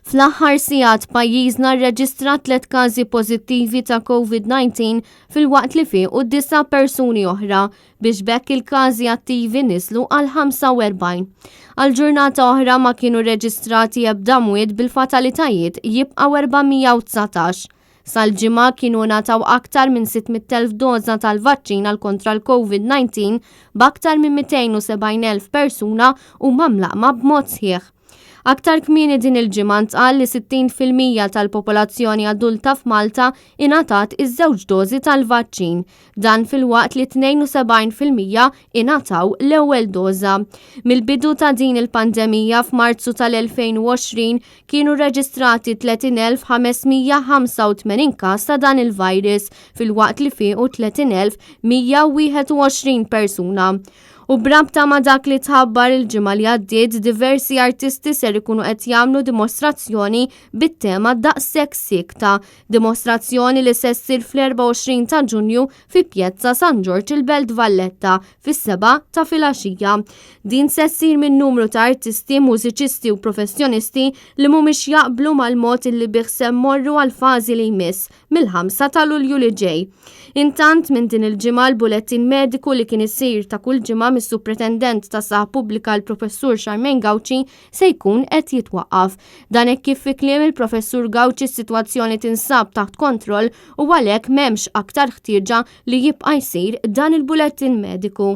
Fl-aħħar sigħat pajjiżna rreġistra tliet każi pożittivi ta' COVID-19 filwaqt li fiequ disa' persuni oħra biex b'hekk il-każi attivi niżlu għal 45. Għal ġurnata oħra ma kienu rreġistrati ebda mwiet bil-fatalitajiet jibqgħu 419. Sal-Ġimgħa kienu ngħataw aktar minn 600,000 doża tal-vaċċin għal kontra l-COVID-19 b'aktar minn 270,000 persuna huma mlaqqma b'mod sħiħ. Aktar kmieni din il-ġimgħa ntqal li 60% tal-popolazzjoni adulta f'Malta ingħatat iż-żewġ dożi tal-vaċċin. Dan filwaqt li 72% ingħataw l-ewwel doża. Mill-bidu ta' din il-pandemija f'Marzu tal-2020 kienu rreġistrati 30,585 każ ta' dan il-virus filwaqt li fiequ 30,121 persuna. U b'rabta ma' dak li tħabbar il-ġimgħa li għaddiet, diversi artisti ser ikunu qed jagħmlu dimostrazzjoni bit-tema Daqshekk Siekta, dimostrazzjoni li se ssir fl-24 ta' Ġunju fi Pjazza San Ġorġ il-Belt Valletta fis-sebgħa ta' filgħaxija. Din se ssir minn numru ta' artisti, mużiċisti u professjonisti li mhumiex jaqblu mal-mod illi bih se mmorru għall-fażi li jmiss mill-5 ta' Lulju li ġej. Intant, minn din il-ġimgħa l-bulettin mediku li kien isir ta' kull ġimgħa mis-Supretendent tas-Saħħa Pubblika l-Professur Charmaine Gauci se jkun qed jitwaqqaf. Dan hekk kif fi kliem il-Professur Gauci s-sitwazzjoni tinsab taħt kontroll u għalhekk m'hemmx aktar ħtieġa li jibqa' jsir dan il-bulettin mediku.